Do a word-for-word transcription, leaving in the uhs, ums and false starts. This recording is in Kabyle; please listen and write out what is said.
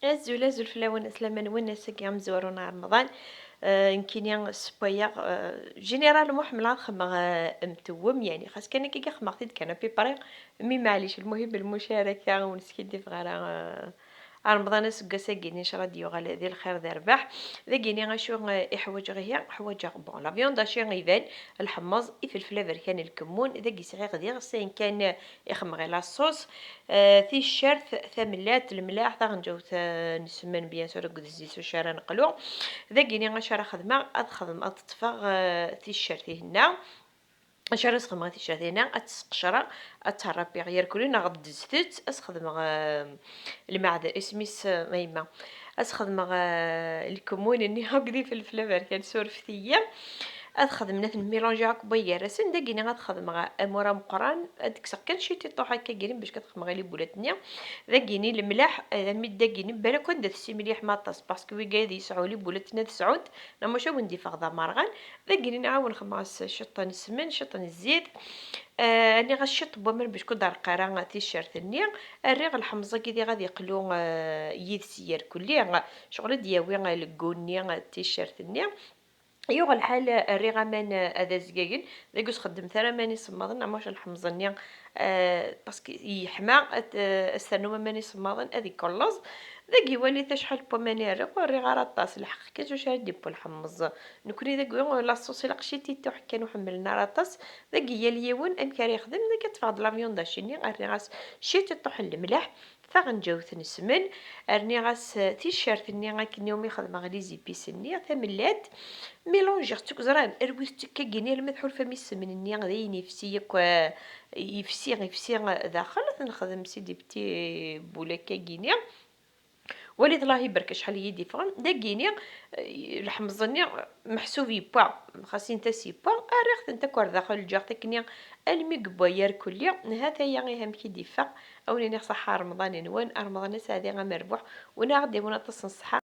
Azul, azul fell-awen, aslama-nwen, ass-agi amezwaru n Remḍan. Eh, nekkini ssewwayeɣ, eh, généralement ḥemmleɣ ad xedmeɣ, eh, mtewwem, yani xas kan akka i xedmeɣ-t-id kan à peu près, mi maɛlic, lmuhim lmucaraka ur neskiddibeɣ ara, eh, Remḍan aseggas-agi-ni, ncallah ad d-yuɣal d lxir d rrbeḥ. Dagi-ni acu, eh, i ḥwaǧeɣ ihi? Ḥwaǧeɣ, bon, la viande hachée iban, lḥemmeẓ, ifelfel aberkan, lkemmun, dagi sɛiɣ diɣ sin kan, eh, ixemɣi la sauce, eh, ticcert, tamellalt, lemlaḥ, taɣenǧawt, eh, n ssman, bien sûr, akked zzit, s wacu ara neqlu. Dagi-ni acu ara xedmeɣ? Ad xedmeɣ, ad ṭṭfeɣ, eh, ticcert-ihenna. Acu ara sxedmeɣ ticcert-ihenna? Ad tt-sqecreɣ, ad tt-rrapiɣ yerkuli neɣ ddeztet, ad sxedmeɣ, eh, lmeɛd-, isem-is, eh, a yemma, ad sxedmeɣ, eh, lkemmun-nni akked ifelfel aberkan, surfet-iyi. Ad xedmen, ad ten-mélanger akk wway gar-asen. Dagini ad xedmeɣ amur ameqqran, ad d-kkseɣ kan ciṭiṭuḥ akka grin bac ad xedmeɣ i les boulettes-nni. Dagini lemlaḥ, eh, mi dagini balak anda tessimliḥem aṭas, parce que wigad yesɛu les boulettes-nni ad sɛunt, neɣ maca ad wen-d-iffeɣ d amerɣan. Dagini nɛawen xedmeɣ-as ciṭ n ssmen, ciṭ n zzit, eh, rniɣ-as ciṭ n waman bac ur d-reqq ara ticcert-nni. Rriɣ lḥemẓ-agi diɣ ad iqlu, eh, yid-s yerkulli, ccɣel ad d-yawi, eh, leggu-nni, eh, ticcert-nni. Yuɣ lḥal, rriɣ aman, eh, ad azgagen. Dagi ur sxeddmet ara aman isemmaḍen, neɣ maca lḥemẓ-nni, eh, parce que yeḥma, ad, eh, ad s-ternum aman isemmaḍen, ad ikelleẓ. Dagi walit acḥal n waman i rriɣ, ur rriɣ ara aṭas, lḥeqq kan s wacu ara d-yewwi lḥemẓ. Nekni dagi, la sauce ilaq ciṭiṭuḥ kan, ur ḥemmlen ara aṭas. Dagi yal yiwen amek ara yexdem, dagi ad teffeɣ-d la viande hachée-nni, rriɣ-as ciṭiṭuḥ n lemlaḥ, taɣenǧawt n ssmen, rniɣ-as, eh, ticcert-nni akken umi xedmeɣ les épices-nni, tamellalt, mélangiɣ-tt akk, ẓran, rwit-tt akkagini alma tḥulfam i ssmen-nni d ayen yefsi akk, eh, yefsi, yefsi daxel, ad t-nexdem c'est des petits boules akkagini. Walit lahi berk acḥal i yi-d-iffɣen. Dagini, eh, lḥemẓ-nni meḥsub yewwa, xas init-as yewwa, rriɣ-tent akk ar daxel, ǧǧiɣ-t akkenni almi yewwa yerkulli. Hat-aya ihi amek i d-iffeɣ. A wen-iniɣ ṣaḥḥa Remḍan-nwen, Remḍan aseɛdi amerbuḥ, win ara ɣ-d-yawin aṭas n ṣṣeḥḥa.